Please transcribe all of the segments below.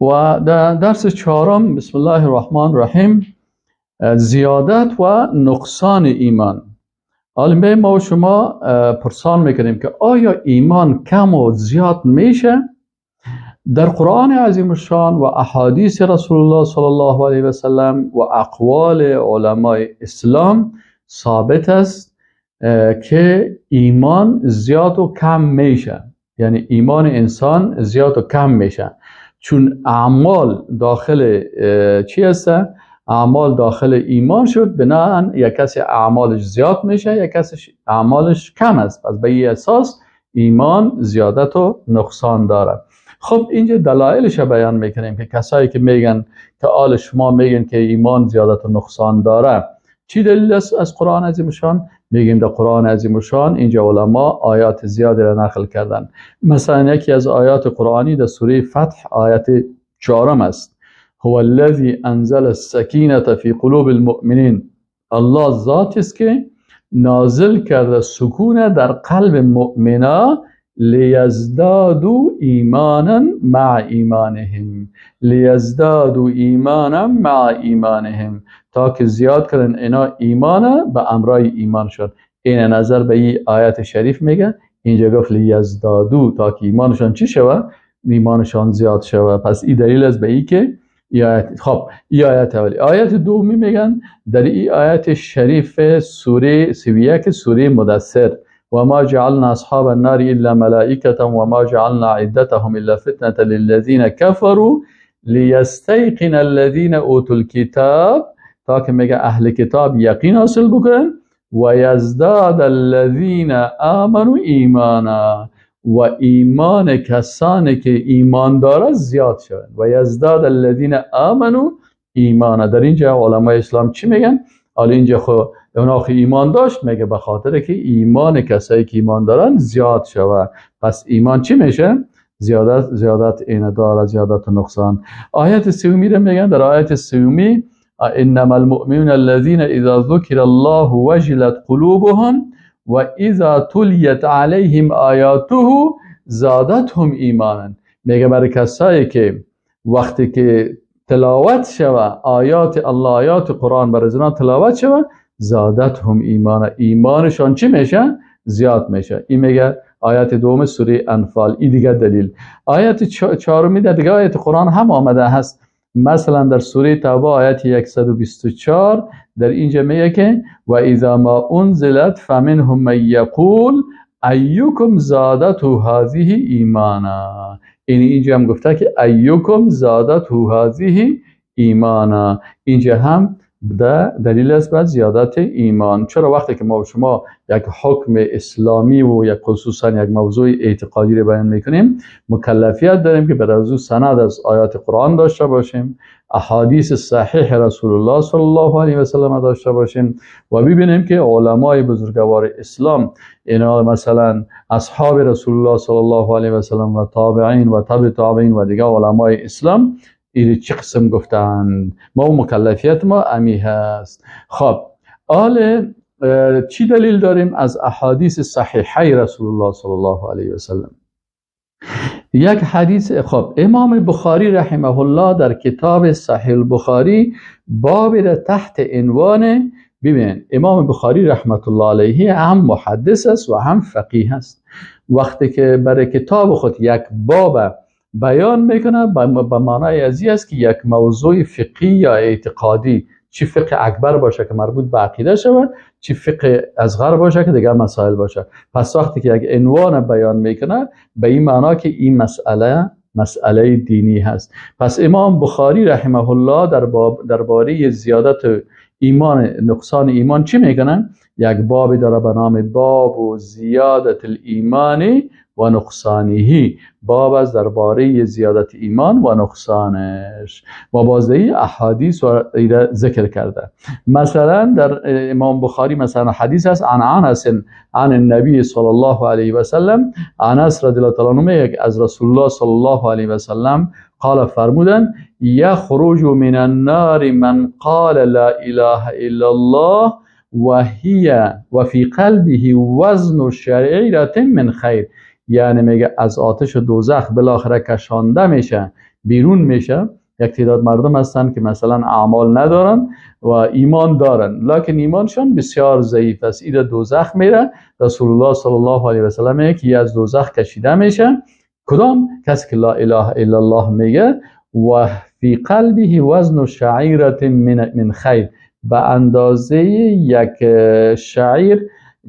و در درس چهارم بسم الله الرحمن الرحیم زیادت و نقصان ایمان. حالا ما و شما پرسان میکنیم که آیا ایمان کم و زیاد میشه؟ در قرآن عظیم الشان و احادیث رسول الله صلی الله علیه و سلم و اقوال علمای اسلام ثابت است که ایمان زیاد و کم میشه، یعنی ایمان انسان زیاد و کم میشه، چون اعمال داخل چی هست؟ اعمال داخل ایمان شد، بناهن یک کسی اعمالش زیاد میشه، یک کسی اعمالش کم است. پس به این اساس ایمان زیادت و نقصان داره. خب اینجا دلایلش بیان میکنیم که کسایی که میگن که آل شما میگن که ایمان زیادت و نقصان داره، چی دلیل است از قرآن عظیم الشان؟ میگیم در قرآن عظیم الشان اینجا علما آیات زیادی را نقل کردن. مثلا یکی از آیات قرآنی در سوره فتح آیت 4 است: هو الذی انزل السکینة فی قلوب المؤمنین. الله ذات است که نازل کرده سکون در قلب مؤمنا لیزدادوا ایمانا مع ایمانهم، لیزدادوا ایمانا مع ایمانهم، تا که زیاد کردن اینا ایمان به امرای ایمان شد. این نظر به این آیت شریف میگه، اینجا گفت لیزدادو، تا که ایمانشان چی شوه؟ ایمانشان زیاد شوه. پس این دلیل است به این که آیت. خب این آیت اولی. آیت دومی میگن در این آیت شریف سوره 31 سوره مدثر: و ما جعلنا اصحاب النار الا ملائکة و ما جعلنا عدتهم الا فتنة للذین كفروا لیستیقن الذین اوتوا الکتاب، تا که میگه اهل کتاب یقین حاصل بکنن، و یزداد الذین آمنوا ایمانا، و ایمان کسانی که ایمان داره زیاد شوند. و یزداد الذین آمنوا ایمانا. در اینجا علمای اسلام چی میگن؟ حالا اینجا خو اونا که ایمان داشت، میگه به خاطر که ایمان کسایی که ایمان دارن زیاد شوه. پس ایمان چی میشه؟ زیادت اینه داره، زیادت و نقصان. آیت سومی رو میگن، در آیت سومی انما المؤمنون الذين اذا ذكر الله وجلت قلوبهم و اذا تلیت علیهم آیاته زادتهم ایمانا. میگه برای کسایی که وقتی که تلاوت شوه آیات الله، آیات قرآن برای زنان تلاوت شوه، زادتهم ایمانا، ایمانشان چی میشه؟ زیاد میشه. این میگه آیت دوم سوره انفال. این دیگه دلیل. آیت چهارمی در دیگه آیت قرآن هم آمده هست، مثلا در سوره توبه آیت 124 در اینجا میگه که و اذا ما انزلت فمنهم من یقول ایکم زادته هذه ایمانا. این اینجا هم گفته که ایکم زادته هذه ایمانا. اینجا هم دلیل است بر زیادت ایمان. چرا وقتی که ما و شما یک حکم اسلامی و یک خصوصا یک موضوع اعتقادی رو بیان میکنیم، مکلفیت داریم که بر از او سند از آیات قرآن داشته باشیم، احادیث صحیح رسول الله صلی الله علیه و سلم داشته باشیم و ببینیم که علمای بزرگوار اسلام اینا مثلا اصحاب رسول الله صلی الله علیه و سلم و تابعین و تبع تابعین و دیگه علمای اسلام ایره چه قسم گفتند. ما و مکلفیت ما امی هست. خب آل چی دلیل داریم از احادیث صحیحه رسول الله صلی الله علیه و سلم؟ یک حدیث، خب امام بخاری رحمه الله در کتاب صحیح البخاری باب را تحت عنوان، ببین امام بخاری رحمت الله علیه هم محدث است و هم فقیه است. وقتی که برای کتاب خود یک باب بیان میکنه، به معنای ازی است که یک موضوع فقهی یا اعتقادی، چی فقه اکبر باشه که مربوط به عقیده شود، چی فقه اصغر باشه که دیگر مسائل باشه. پس وقتی که یک عنوان بیان میکنه، به این معنا که این مسئله مسئله دینی هست. پس امام بخاری رحمه الله درباره زیادت ایمان، نقصان ایمان چی میکنه؟ یک بابی داره به نام باب و زیادت الایمان و نقصانه، باب از درباره زیادت ایمان و نقصانش و بازدهی احادیث و ذکر کرده. مثلا در امام بخاری مثلا حدیث است عن انس عن النبی صلی الله علیه و سلم، انس رضی الله تعالی عنه از رسول الله صلی الله علیه و سلم قال فرمودن یخرج من النار من قال لا اله الا الله وهي وفي قلبه وزن شعیرة من خیر. یعنی میگه از آتش دوزخ بالاخره کشانده میشه بیرون میشه. یک تعداد مردم هستن که مثلا اعمال ندارن و ایمان دارن، لکن ایمانشان بسیار ضعیف است، ایده دوزخ میره. رسول الله صلی الله علیه و سلم میگه که از دوزخ کشیده میشه کدام کسی که لا اله الا الله میگه و فی قلبه وزن شعیرة من خیر، به اندازه یک شعیر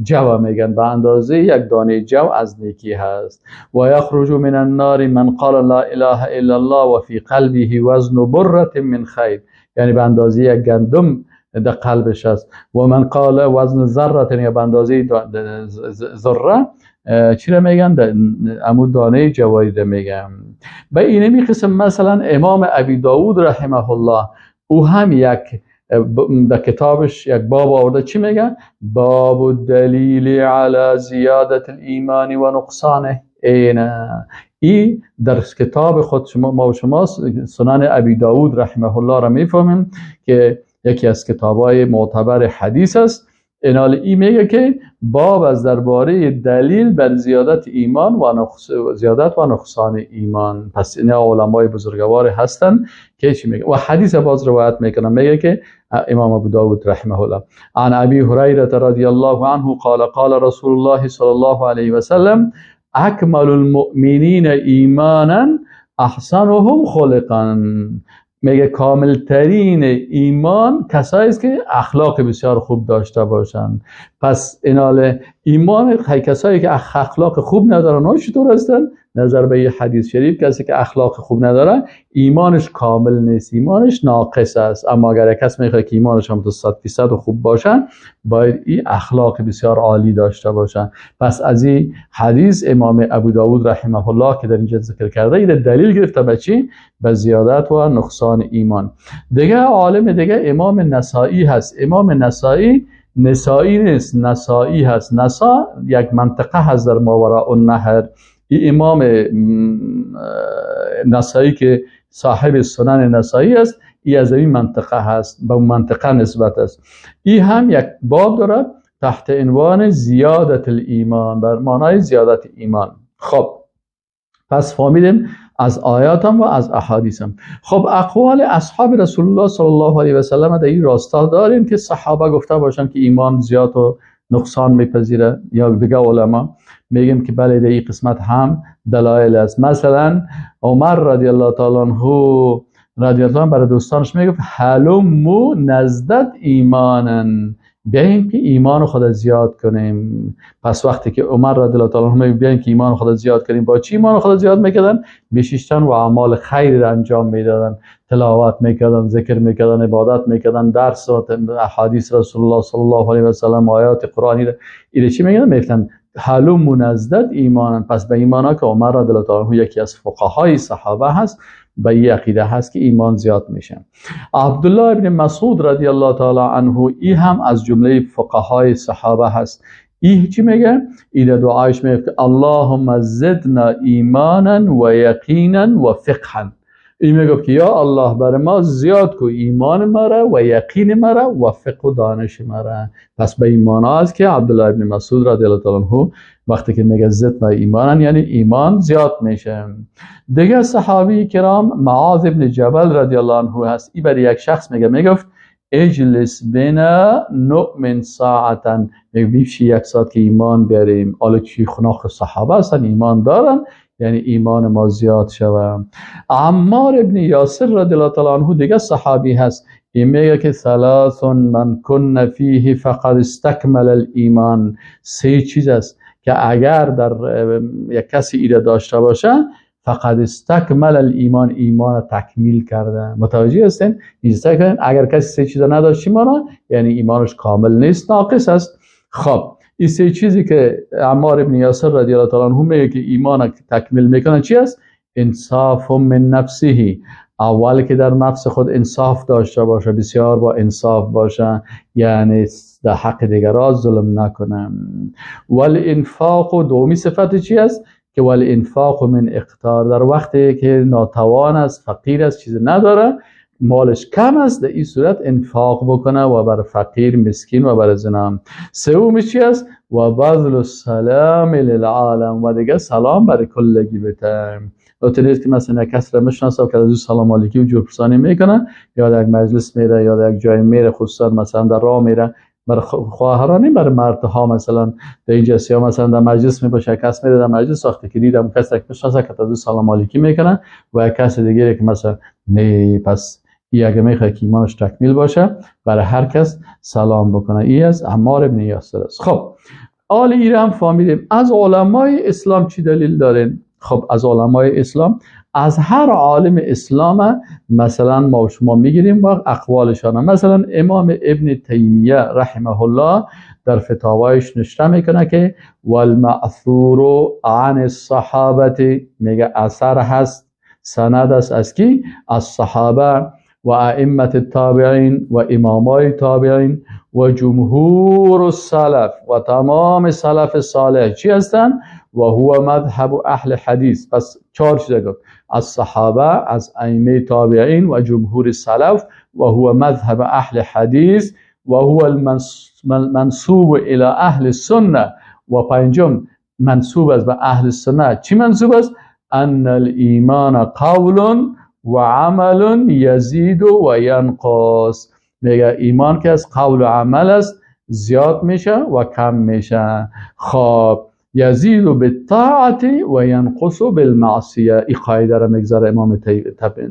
جو میگن، به اندازه یک دانه جو از نیکی هست. و یخرج من النار من قال لا اله الا الله و فی قلبه وزن بره من خیر، یعنی به اندازه یک گندم در قلبش است. و من قال وزن ذره، یا به اندازه ذره چی را میگن؟ امو دانه جواری را میگن. به اینمی قسم مثلا امام ابی داود رحمه الله، او هم یک در کتابش یک باب آورده، چی میگه؟ باب دلیل علی زیادت الایمان و نقصانه. اینه ای در کتاب خود شما ما و شما سنن ابی داود رحمه الله را میفهمیم که یکی از کتابای معتبر حدیث است. اینال ای میگه که باب از درباره دلیل بر زیادت ایمان و زیادت و نقصان ایمان. پس اینا علمای بزرگوار هستن که چی میگه و حدیث باز روایت میکنه، میگه که امام ابو داود رحمه الله عن ابی هریره رضی الله عنه قال قال رسول الله صلی الله علیه و سلم اکمل المؤمنین ایمانا احسنهم خلقا. میگه کامل ترین ایمان کسایی است که اخلاق بسیار خوب داشته باشند. پس اینال ایمان کسایی که اخلاق خوب ندارن ها چطور هستن؟ نظر به یه حدیث شریف کسی که اخلاق خوب نداره ایمانش کامل نیست، ایمانش ناقص است. اما اگر کس میخواد که ایمانش هم 100% خوب باشن، باید این اخلاق بسیار عالی داشته باشن. پس از این حدیث امام ابو داود رحمه الله که در اینجا ذکر کرده، این دلیل گرفته به چی؟ به زیادت و نقصان ایمان. دیگه عالم دیگه امام نسائی هست. امام نسائی نسائی نیست، نسائی هست. نسا یک منطقه هست در ماوراء النهر. این امام نسائی که صاحب سنن نسائی است، ای از این منطقه هست، به منطقه نسبت است. ای هم یک باب داره تحت عنوان زیادت الایمان، بر معنای زیادت ایمان. خب پس فهمیدیم از آیاتم و از احادیثم. خب اقوال اصحاب رسول الله صلی الله علیه و سلم در این راستا داریم که صحابه گفته باشن که ایمان زیاد و نقصان میپذیره، یا دیگه علما میگیم که بله در این قسمت هم دلایل است. مثلا عمر رضی الله تعالی عنه رضی الله عنه برای دوستانش میگفت هلموا نزدد ایمانا، بیاییم که ایمان خود زیاد کنیم. پس وقتی که عمر رضی الله تعالی عنه میگه بیاییم که ایمان خود زیاد کنیم، با چی ایمان خود زیاد میکردن؟ میشیشتن و اعمال خیر را انجام میدادن، تلاوت میکردن، ذکر میکردن، عبادت میکردن، درس و احادیث رسول الله صلی الله علیه و سلم، آیات قرآنی را اینا چی میگن؟ میگفتن هلموا نزدد ایمانا. پس به ایمانا که عمر رضی الله تعالی عنه یکی از فقهای صحابه هست، به این عقیده هست که ایمان زیاد میشه. عبدالله ابن مسعود رضی الله تعالی عنه ای هم از جمله فقهای صحابه هست. ای چی میگه؟ ای در دعایش میگه که اللهم زدنا ایمانا و یقینا و فقها. ای میگه که یا الله بر ما زیاد کو ایمان مرا و یقین مرا و فقه و دانش مرا. پس به ایمان است که عبدالله ابن مسعود رضی الله تعالی عنه وقتی که میگه زدنا ایمانا، یعنی ایمان زیاد میشه. دیگه صحابی کرام معاذ ابن جبل رضی الله عنه هست. ای برای یک شخص میگه، میگفت اجلس بنا نؤمن ساعتا، میگه بیشی یک ساعت که ایمان بیاریم. حالا چی خناخ صحابه هستن، ایمان دارن، یعنی ایمان ما زیاد شوه. عمار ابن یاسر رضی الله تعالی عنه دیگه صحابی هست. این میگه که ثلاث من کن فیه فقد استکمل الایمان. سه چیز است که اگر در یک کسی ایره داشته باشه فقد استکمل الایمان، ایمان تکمیل کرده. متوجه هستین؟ اینجا اگر کسی سه چیز نداشت ایمان، یعنی ایمانش کامل نیست، ناقص است. خب این سه چیزی که عمار ابن یاسر رضی الله تعالی عنه میگه که ایمان تکمیل میکنه چی است؟ انصاف من نفسه. اول که در نفس خود انصاف داشته باشه، بسیار با انصاف باشه، یعنی در حق دیگران ظلم نکنه. والانفاق، دومی صفت چی است؟ که والانفاق من اقتار، در وقتی که ناتوان است، فقیر است، چیز نداره، مالش کم است، در این صورت انفاق بکنه و بر فقیر، مسکین و بر زنام. سومی چی است؟ و بذل السلام للعالم، و دیگه سلام بر کلگی بته. و که مثلا کس را میشناسه که از او سلام علیکی و جور پرسانی میکنه، یا در یک مجلس میره یا در یک جای میره، خصوصا مثلا در راه میره، بر خواهرانی، بر مردها مثلا در اینجا یا مثلا در مجلس می باشه، کس میره در مجلس، وقتی که دیدم کس یک میشناسه که از او سلام علیکی میکنه و یک کس دیگه که مثلا نه. پس ای اگه میخواد که ایمانش تکمیل باشه، برای هر کس سلام بکنه. ای از عمار ابن یاسر است. خب، آل ایره هم فهمیدیم. از علمای اسلام چی دلیل دارین؟ خب، از علمای اسلام، از هر عالم اسلام مثلا ما شما میگیریم و اقوالشان. مثلا امام ابن تیمیه رحمه الله در فتاوایش نشته میکنه که والمأثور عن الصحابه، میگه اثر هست، سند است از کی؟ از صحابه و ائمه التابعین و امامای تابعین و جمهور السلف و تمام سلف صالح. چی هستن؟ و هو مذهب اهل حدیث. پس چهار چیز گفت: از صحابه، از ائمه تابعین و جمهور سلف و هو مذهب اهل حدیث و هو المنسوب الى اهل السنه. و پنجم، منسوب است به اهل سنت. چی منسوب است؟ ان الایمان قول و عمل یزید و ینقص. میگه ایمان که از قول و عمل است، زیاد میشه و کم میشه. خب، یزید بالطاعة و ینقص بالمعصیه. این قاعده را میگذاره امام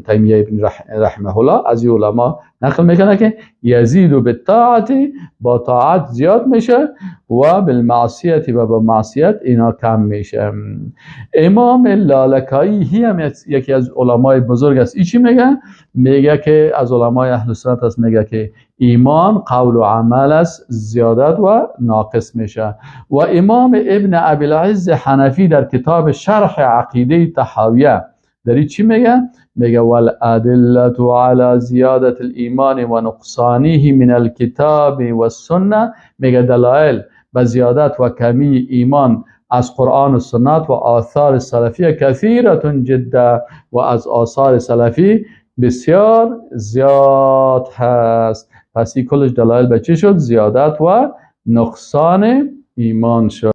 تیمیه ابن رحمه الله، از علما نقل میکنه که یزید بالطاعة، با طاعت زیاد میشه و بالمعصیت و با معصیت اینا کم میشه. امام لالکایی هم یکی از علمای بزرگ است. ای چی میگه؟ میگه که از علمای اهل سنت است، میگه که ایمان قول و عمل است، زیادت و ناقص میشه. و امام ابن ابی العز حنفی در کتاب شرح عقیده طحاویه در چی میگه؟ میگه والادله على زیادت الایمان و نقصانه من الکتاب و السنه. میگه دلایل به زیادت و کمی ایمان از قرآن و سنت و آثار سلفی کثیرة جدا، و از آثار سلفی بسیار زیاد هست. پس این کلش دلایل به چی شد؟ زیادت و نقصان ایمان شد.